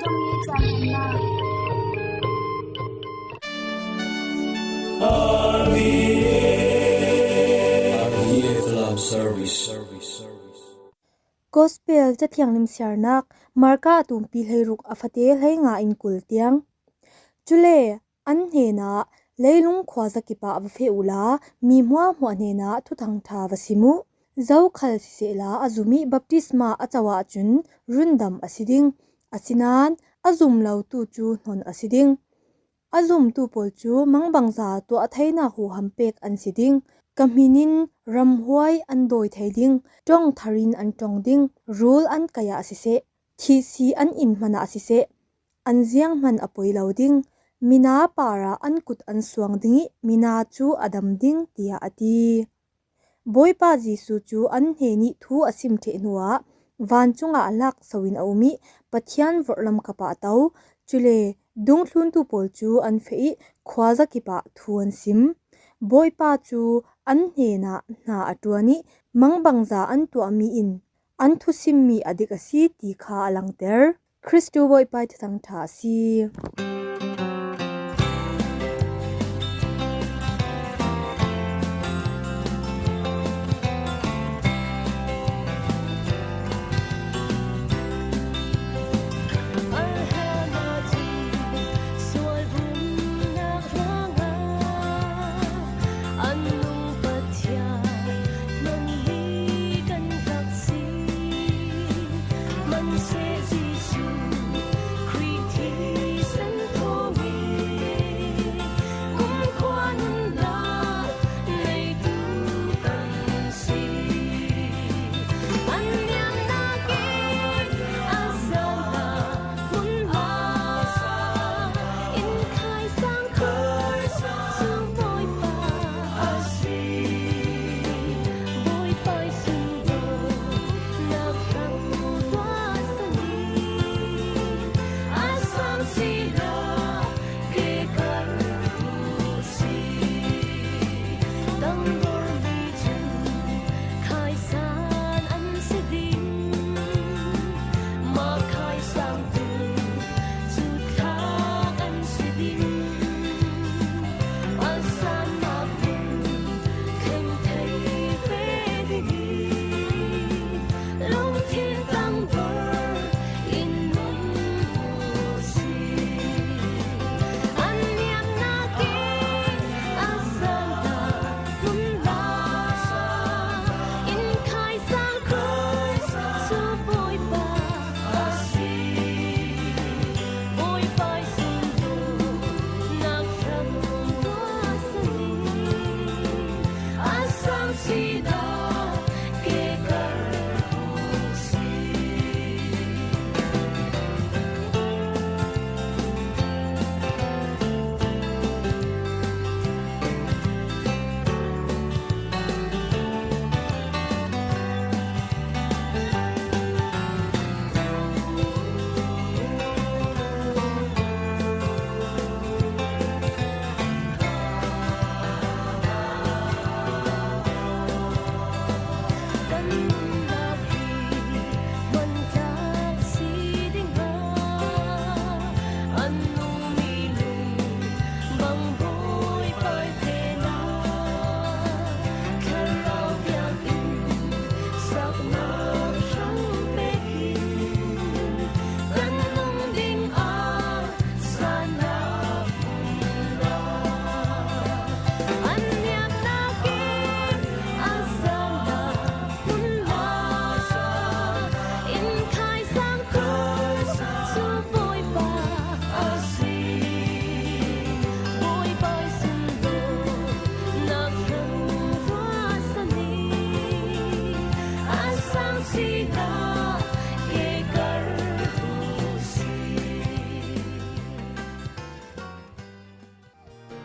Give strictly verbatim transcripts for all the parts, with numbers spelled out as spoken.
R V A Love Service. Gospel Cathiang limsiarnak, Marka a tumpi hleiruk a fate hleinga in kul tiang. Cule an hnenah, "Leilung khuazakip ah va feh uhla, mi hmuahhmuah hnenah thuthang ṭha va sim uh. Zokhal sisehla a zum ih baptisma a co ahcun rundam a si ding. Asinain a zum lotu cu hnon a si ding. A zumtu pawl cu mangbangza tuah theinak huham pek an si ding. Ka hmin in ramhuai an dawi thei ding. Ṭong thar in an ṭong ding. Rul an kaih ah siseh, thihsi an in hmanh ah siseh, an ziang hmanh a poi lo ding. Mina parah an kut an suang ding ih mina cu a dam ding," tiah a ti. Bawipa Jesuh cu an hnenih thu a sim ṭheh hnuah vancung ah lakso in a um ih Pathian vorhlam kap ah a to. Cule dungthluntu pawl cu an feh ih khuazakip ah thu an sim. Bawipa cu an hnenah hna a ṭuan ih mangbangza an tuahmi in an thusimmi a dik a si ti kha a langter. Khristu Bawipa ih thuthang ṭha a si.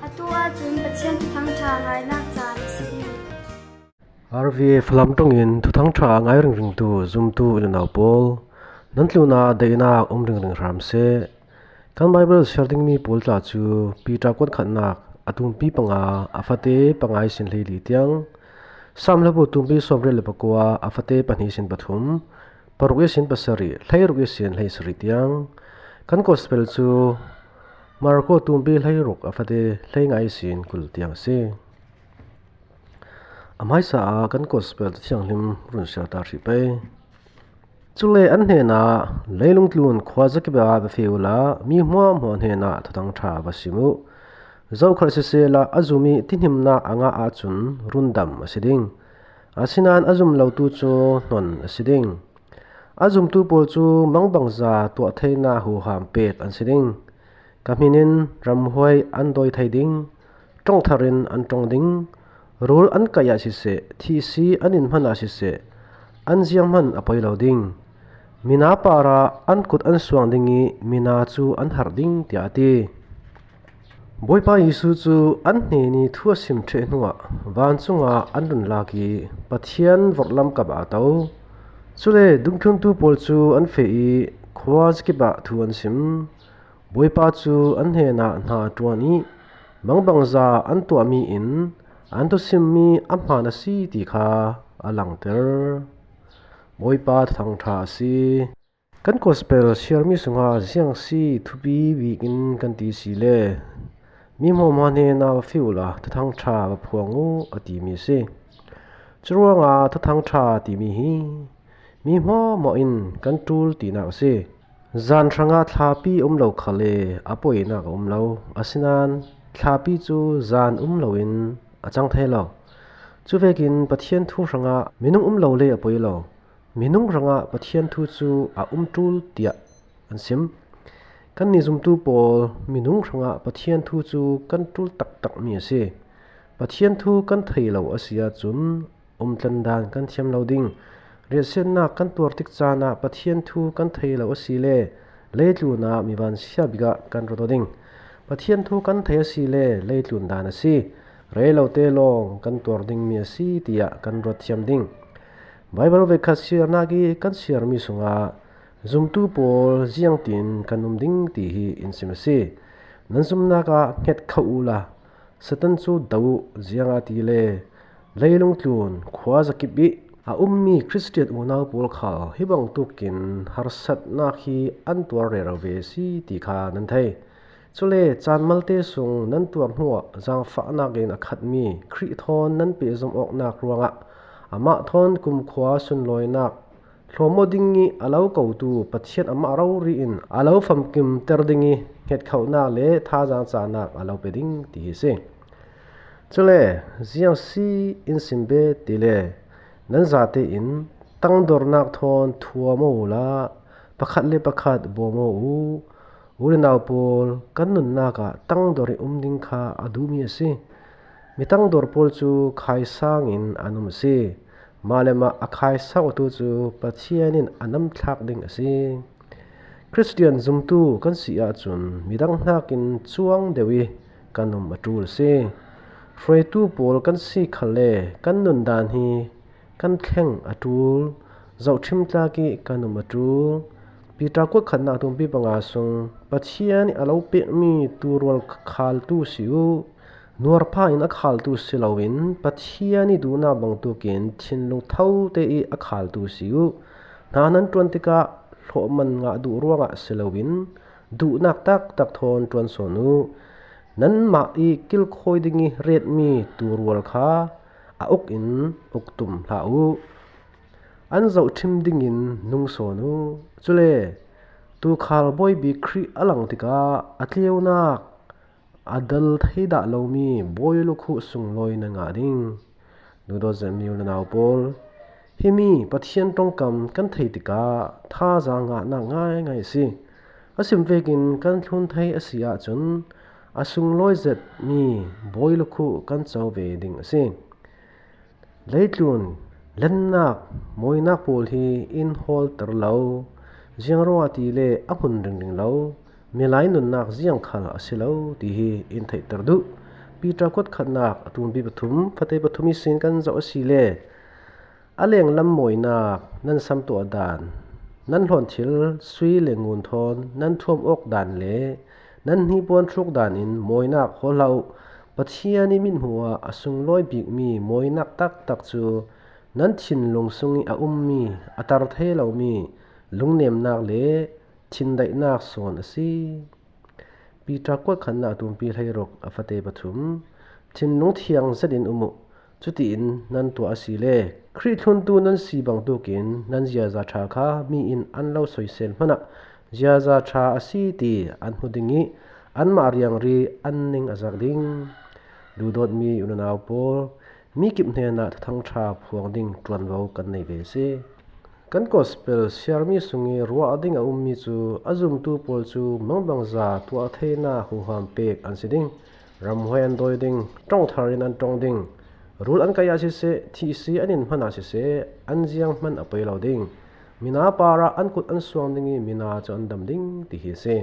Atu ahcun Pathian thuthang ṭha ngainak caan a si. R V A Falam ṭongin thuthang ṭha a ngai ringringtu zumtu u le nau pawl, nan tlunah daihnak um ringring hram seh. Kan Baibal siar dingmi pawl tla cu Peter kuat khatnak a tumpi panga a fate panga ihsin hleili tiang, Salm hlabu tumpi sawmriat le pakua a fate pahnih ihsin pathum, paruk ihsin pasarih, hleiruk ihsin hleisarih tiang, Kan gospel cu Marko tumpi hleiruk a fate hleinga ihsin kul tiang a si. A hmaisa ah kan gospel Thianghlim run siar ta hrih pei. Cule an hnenah, "Leilung tlun khuazakip ah va feh uhla, mi hmuahhmuah hnenah Thuthang ṭha va sim uh. Zokhal sisehla a zum ih tihnimnak a ngah ahcun rundam a si ding. Asinain a zum lotu cu hnon a si ding. A zumtu pawl cu mangbangza tuah theinak huham pek an si ding. Ka hmin in ramhuai an dawi thei ding, ṭong thar in an ṭong ding, rul an kaih ah siseh, thihsi an in hman ah siseh, an zianghman a poi lo ding. Mina parah an kut an suang ding ih mina cu an harh ding," tiah a ti. Bawipa Jesuh cu an hnen ih thu a sim ṭheh hnuah vancung ah an run lak ih Pathian vorhlam kap ah a to. Cule dungthluntu pawl cu an feh ih khuazakip ah thu an sim. Bawipa cu an hnenah hna a ṭuan ih mangbangza an tuahmi in an thusimmi a hmaan a si ti kha a langter. Bawipa Thuthang ṭha a si. Kan gospel siarmi sungah ziang si thupi bik in kan ti si le, "Mi hmuahhmuah hnenah va feh uhla Thuthang ṭha va phuang uh," a timi a si. Curuangah Thuthang ṭha timi hi mi hmuahhmuah in kan ṭul tinak a si. Zan hrangah thlapi a um lo khal le a poinak a um lo. Asinain thlapi cu zan um loin a cang thei lo. Cuvekin Pathian thu hrangah minung um lo le a poi lo. Minung hrangah Pathian thu cu a um ṭul tiah an sim. Kannih zumtu pawl minung hrangah Pathian thu cu kan ṭul taktakmi a si. Pathian thu kan thei lo a si ahcun umtlandan kan thiam lo ding. Riahsiatnak kan tuar tik caan ah Pathian thu kan thei lo a si le leitlun ah mi vansia bik ah kan rawt aw ding. Pathian thu kan thei a si le leitlun dan a si. Rei lote lawng kan tuar dingmi a si tiah kan ruat thiam ding. Baibal voikhat siarnak ih kan siarmi sungah zumtu pawl ziangtin kan um ding ti hi in sim a si. Nan zumnak ah hnget kho uhla, Satan cu do uh, ziangahtile leilung tlun khuazakip ih a ummi Khristian unau pawl khal hi bangtukin harsatnak hi an tuar rero ve a si ti kha nan thei. Cule caan malte sung nan tuar hnuah zaangfahnak in a khatmi Khrih thawn nan pehzom awknak ruangah amah thawn kumkhua sunlawinak hlawm aw ding ih a lo kotu Pathian amah rori in a lo famkimter ding ih hngetkhohnak le thazaang cahnak a lo pe ding ti hi a si. Cule ziang si in sim ve tile nan zate in tangdornak thawn thuam aw uhla, pakhat le pakhat bawm aw uh. U le nau pawl, kan nunnak ah tangdor ih um ding kha a duhmi a si. Mi tangdor pawl cu khaisang in an um a si. Mah le mah a khaisang awtu cu Pathian in a namthlak ding a si. Khristian zumtu kan si ahcun midang hnakin cuang deuh ih kan um a ṭul a si. Hruaitu pawl kan si khalle kan nundan hi kan thleng a ṭul, zohṭhim tlak ih kan um a ṭul. Piter kuatkhatnak tumpi panga sung, Pathian ih a lo pekmi tuurual khaltu si uh. Nuarpha in a khaltu si loin Pathian ih duhnak bangtukin thinlung thote ih a khaltu si uh. Hna nan ṭuan tikah hlawhman ngah duh ruangah si loin duhnak taktak thawn ṭuan sawn uh. Nanmah ih kilkhawi ding ih retmi tuurual kha a uk in uk tum hlah uh. An zohṭhim dingin nung sawn uh. Cule tuukhal bawi bik Khrih a lang tikah a tleunak a dal thei dah lomi bawi lukhuh sunglawi na ngah ding. Duhdawt zetmi u le nau pawl, himi Pathian ṭongkam kan thei tikah thazaang ngahnak ngaingai a si. A sim vekin kan thlun thei a si ahcun a sunglawi zetmi bawi lukhuh kan co ve ding a si. Leitlun lennak, mawinak pawl hi in hawlter lo, ziangruangah tile a hmun ringring lo, milai nunnak ziangkhal a si lo ti hi in theihter duh. Piter kuatkhatnak a tumpi pathum, fate pathum ihsin kan zoh a si le a lenglam mawinak nan samtuah dan, nan hlawnthil sui le ngun thawn nan thuam awk dan le nan hnipuan hruk dan in mawinak hawl hlah uh. Pathian ih mithmuh ah a sunglawi bikmi mawinak taktak cu nan thinlung sungih a ummi, a tar thei lomi lungnemnak le thindaihnak sawn a si. Peter kuat khatna a tumpi hleiruk a fate pathum, thinlung thiang zetin um uh. Cutiin nan tuah a si le Khrih thluntu nan si bangtukin nan ziaza ṭha kha mi in an lo soisel hmanah ziaza ṭha a si ti an hmu ding ih anmah riangri an ning a zak ding. Duhdawtmi unau pawl, mi kip hnenah Thuthang ṭha phuang ding ṭuanvo kan nei ve a si. Kan gospel siarmi sungih ruah ding a ummi cu a zumtu pawl cu mangbangza tuah theinak huham pek an si ding. Ramhuai an dawi ding, ṭong thar in an ṭong ding. Rul an kaih ah siseh, thihsi an in hman ah siseh, an ziang hman a poi lo ding. Mina parah an kut an suang ding ih mina cu an dam ding, ti hi a si.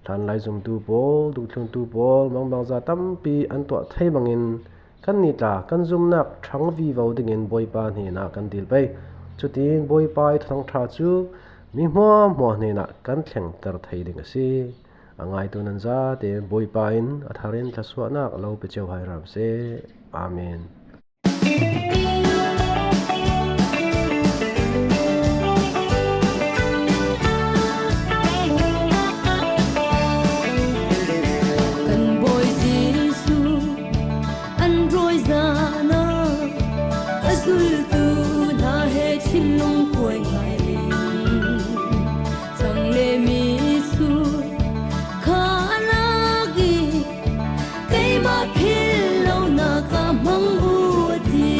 Hlanlai zumtu pawl, duhthluntu pawl, mangbangza tampi an tuah thei bangin kannih tla kan zumnak ṭhang vivo dingin Bawipa hnenah kan dil pei. Cutin Bawipa ih Thuthang ṭha cu mi hmuahhmuah hnenah kan thlengter thei ding a si. A ngaitu nan zate Bawipa in a thar in thluasuahnak lo pe cio hai ram seh. Amen. Kan Bawi Jesuh an rawi zana a zultu hna he thinlung kuai ngai ding. Cang le mi sut kha a lak ih keimah philh lonak ah hmang uh a ti.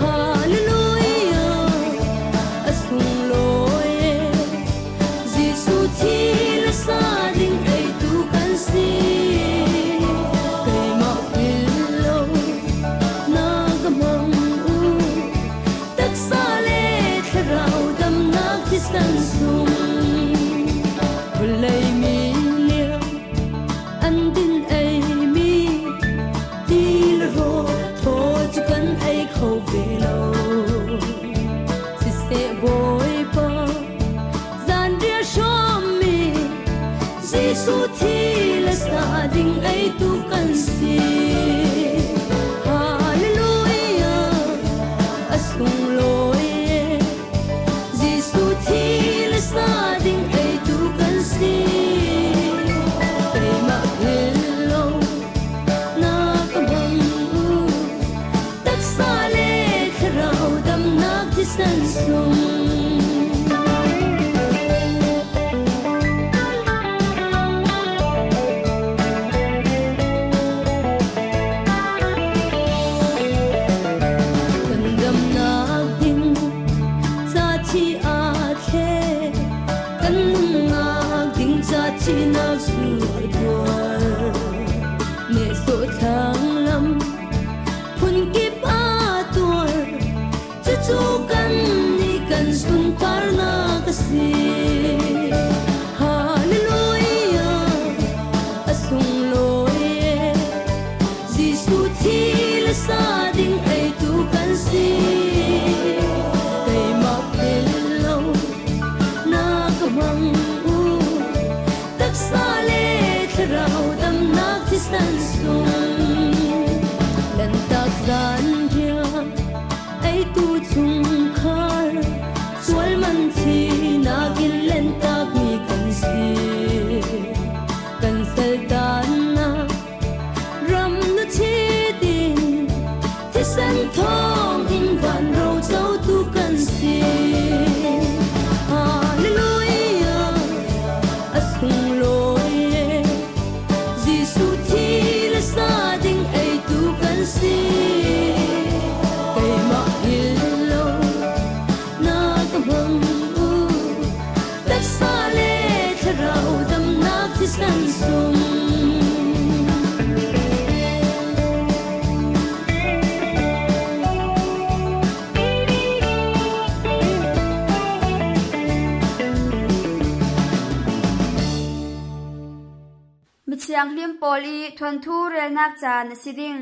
Hallelujah, a sunglawi e, Jesuh thi le sa ding eitu kan si. Keimah philh lo na ka hmang uh, taksa le thlarau damnak thisen sung. Vawlei mi liang an din eimi ti le rawl thaw cu kan ei kho ve lo. Siseh Bawipa, zanriah hrawmmi Jesuh thi le sa ding eitu kan si. Hallelujah, a sunglawi e, Jesuh thi le sa ding eitu kan si. Keimah philh lo na ka hmang uh, taksa le thlarau damnak thisen sung. Kan damnak ding ca thi aa thleh, kan nunnak ding ca thihnak zuar tuar. Nehsawh thlang lam phun kip aa tuar, cucu kannih kan sunparnak a si. Hallelujah, a sunglawi e, Jesuh thi le sa ding eitu kan si. Keimah philh lo na ka hmang uh, taksa le thlarau damnak thisen sung. Lantak zan riak eitu chungkhar, sual man thihnak in lentakmi kan si. Kan saltannak ram nu thit in, thisen thawng in van rocotu kan si. Hallelujah, a sunglawi e, Jesuh thi le sa ding eitu kan si. Keimah philh lo na ka hmang uh, taksa le thlarau damnak thisen sung. Mi thianghlim pawl ih thuanthu relnak caan a si ding.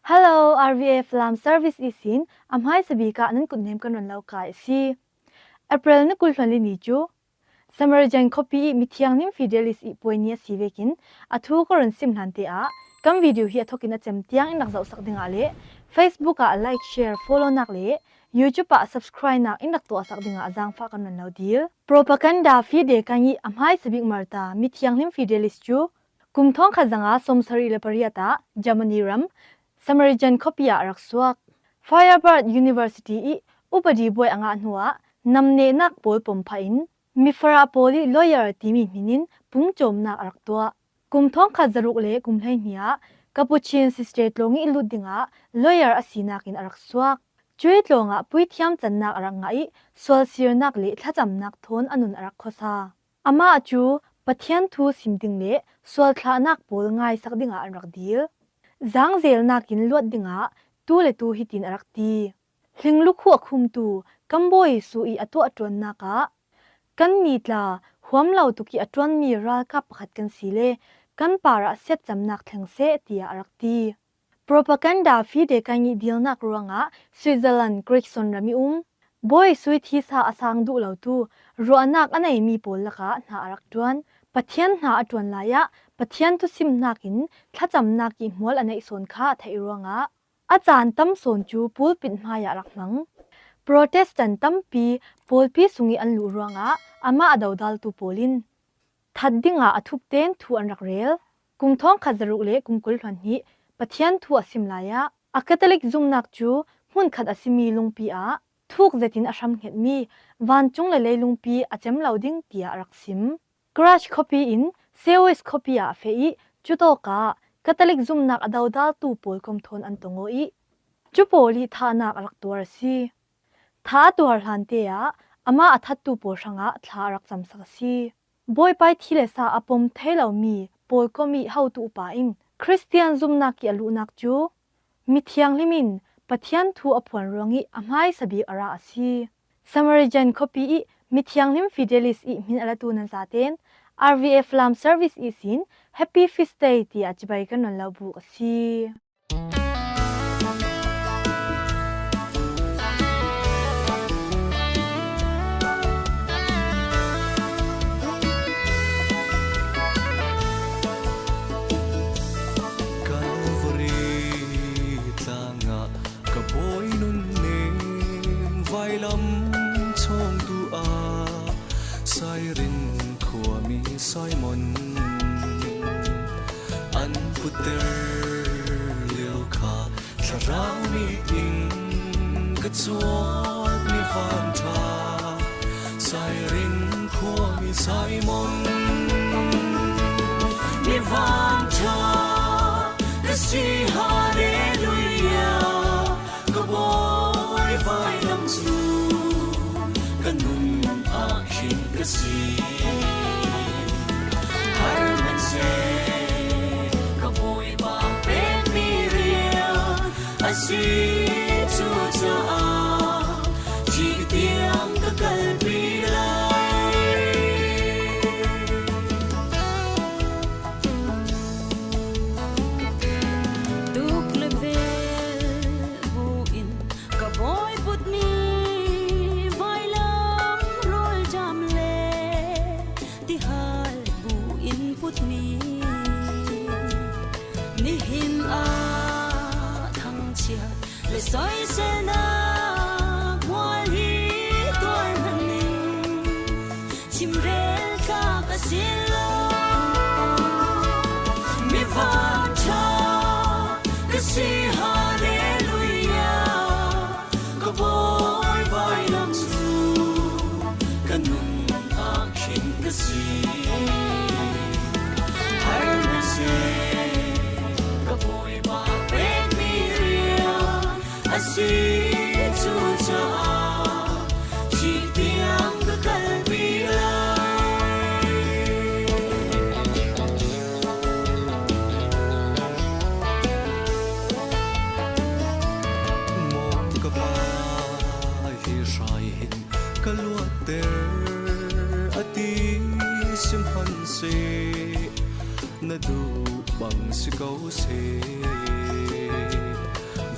Hello, R V F Lam Service ihsin a hmaisa bik ah nan kutnem kan run lo kai a si. April ni kul hluan li ni cu Samaritan khuapi ih mithianghlim Fidelis ih puai ni a si vekin a thu ka run sim hlan te ah kan video hi a thawk in a cem tiang in rak zohsak dingah le Facebook ah like, share, follow nak le YouTube ah subscribe nak in rak tuahsak dingah a zaangfah kan run lo dil. Propaganda Fide kan ih a hmaisa bik Martyr mithianghlim Fidelis cu kum thawngkhat zanga sawmsarih le pariat ah Germany ram Samarijan khuapi ah a rak suak. Freiburg University ih upadi buai a ngah hnuah nam nehnak pawl pom phah in mifarah pawl ih lawyer timi hmin in pungcawmnak a rak tuah. Kum thawngkhat zaruk le kum hleihnih ah Capuchin Sister tlawng ih lut dingah lawyer a sinak in a rak suak. Cuih tlawngah puithiam cannak a rak ngah ih sualsirnak le thlacamnak thawn a nun a rak khuasa. Amah cu Pathian thu sim ding le sualthlahnak pawl ngaisak dingah an rak dil. Zaangzelnak in luat dingah tu le tu hitin a rak ti. Hlinglukhu a khumtu kan Bawi Jesuh ih a tuah ṭuannak ah, "Kan ni tla huam lo tuk ih a ṭuanmi ralkap pakhat kan si le kan parah siatcamnak thleng seh," tiah a rak ti. Propaganda Fide kan ih dilnak ruangah Switzerland Grayson ram ih um Bawi Jesuh ih thisa a sang duh lotu ruahnak a neimi pawl lakah hna a rak ṭuan. Pathian hna a ṭuan lai ah Pathian thusim hnakin thlacamnak ih hmual a neih sawn kha a theih ruangah a caan tam sawn cu pulpit hmaiah rak hmang. Protestant tampi pawlpi sungih an luh ruangah amah a dodaltu pawl in that dingah a thup tein thu an rak rel. Kum thawngkhat zaruk le kum kul hluan hnih Pathian thu a sim lai ah a Catholic zumhnak cu hmunkhat a simi lungpi ah thuk zetin a hramhngetmi vancung le leilungpi a cem lo ding tiah a rak sim. Graz khuapi in Sewis khuapi ah a feh ih cutawkah Catholic zumhnak a dodaltu pawl kom thawn an tong aw ih cu pawl ih thahnak a rak tuar a si. Thah a tuar hlante ah amah a thattu pawl hrangah thla a rak camsak a si. Bawipa ih thi le sa a pom thei lomi pawlkom ih hotu upa in Khristian zumhnak ih a luhnak cu mithianghlim in Pathian thu a phuan ruangih a hmaisa bik a ra a si. Samarijan khuapi ih mithianghlim Fidelis ih hmin a latu nan zaten R V F Lam Service ihsin Happy Feast Day tiah cibai kan run lo buk a si. Calvary tlangah ka Bawi nunnem vailam chawngtu ah Sairin khuami Simon an putter lio kha thlarau nih in ka cuak mi vanṭha. Sairin khuami Simon mi vanṭha ka si, Hallelujah. Ka Bawi vailam cu ka nun ah khin ka si. Har hmanh seh, ka Bawipa pekmi rian a si. Cucaah thih tiang ka kalpi lai. Tuk le vel buin ka Bawi putmi, vailam rawl dam le tihal buin putmi, nihin ah thangchiat le soiselnak hmual hi tuar hmanh ning. Chimrel tlak a si lo, mi vanṭha ka si, Hallelujah. Ka Bawi vailam cu ka nun ah khin ka si. Har hmanh seh, ka Bawipa pekmi rian a si. Cucaah thih tiang ka kalpi lai. Maw ka Pa, hi hrai hin ka luatter a ti si hmanh seh, na duh bang si ko seh.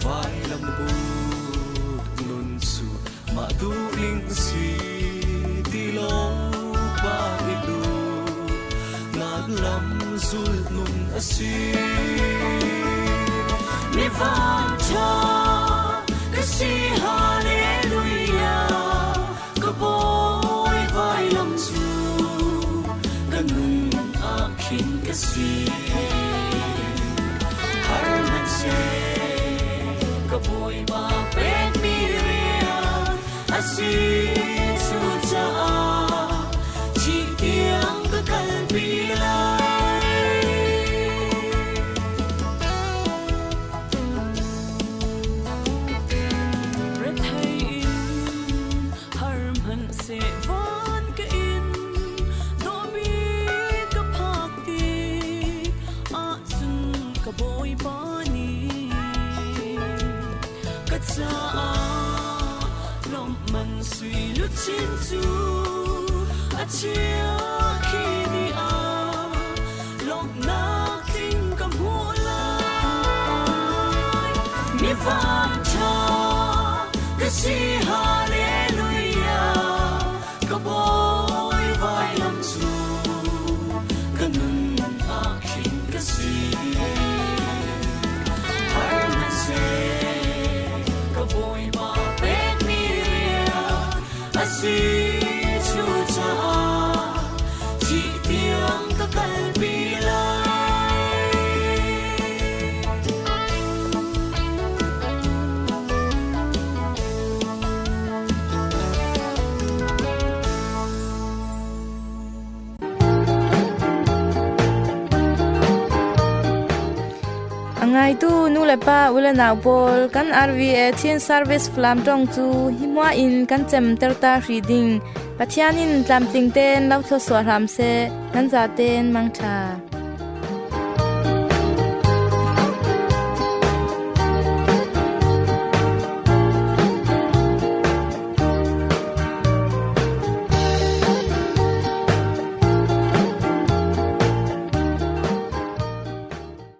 Vailam put nun cu mah duh ning si ti lo, Pa i duh nak lam zulh nun a si. Mi vanṭha ka si, Hallelujah. si. Har hmanh seh, ka Bawipa pek mi rian a si cucaah thih tiang ka kalpi lai. Rethei in har hmanh seh van ka in, dawh bik ka phak tik ahcun ka Bawipa nih ka caah lawmh man sui luchin cu a chia khi ni ah lawmhnak tling ka hmuh lai. Mi vang ṭha ka si, Hallelujah, ka Bawi vailam cu ka nun ah khin ka si. Har hmanh seh, ka Bawipa pek mi rian a si cucaah thih tiang ka kalpi lai. A ngaitu nu le pa, u le nau pawl, kan R V A Chin Service Falam ṭong cu hi hmua in kan cemter ta hrih ding. Pathian in tlamtling tein lo thluasuah hram seh, nan zatein mangṭha.